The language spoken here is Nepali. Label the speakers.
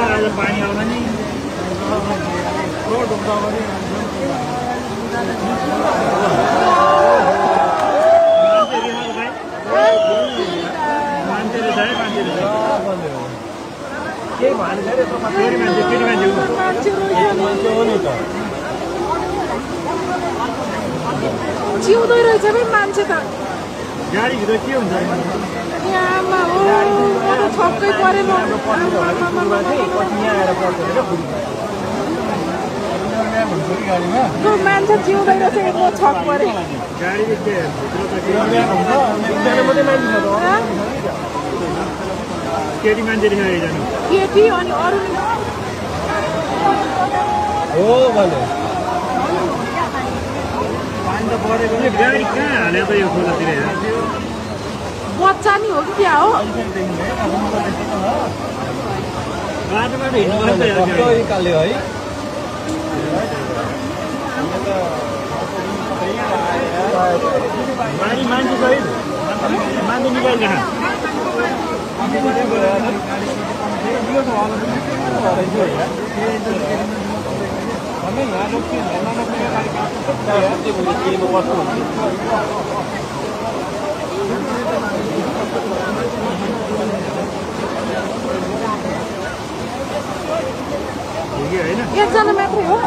Speaker 1: आज पानी आउन नि
Speaker 2: जिउँदो रहेछ भाइ मान्छे त
Speaker 1: गाडीभित्र के हुन्छ
Speaker 2: यहाँमा हो छक्कै परे म मान्छे जिउँदै रहेछ म छक परे
Speaker 1: केटी मान्छे
Speaker 2: केटी अनि अरू
Speaker 1: हो भने पानी त परेको गाडी कहाँ हाल्यो त यो खोलातिर
Speaker 2: बच्चा नि हो कि क्या हो
Speaker 1: बाटोमा हिँड्नु निकाल्यो है मान्छे सहित मान्छे निकाल्छ
Speaker 2: एकजना मात्रै हो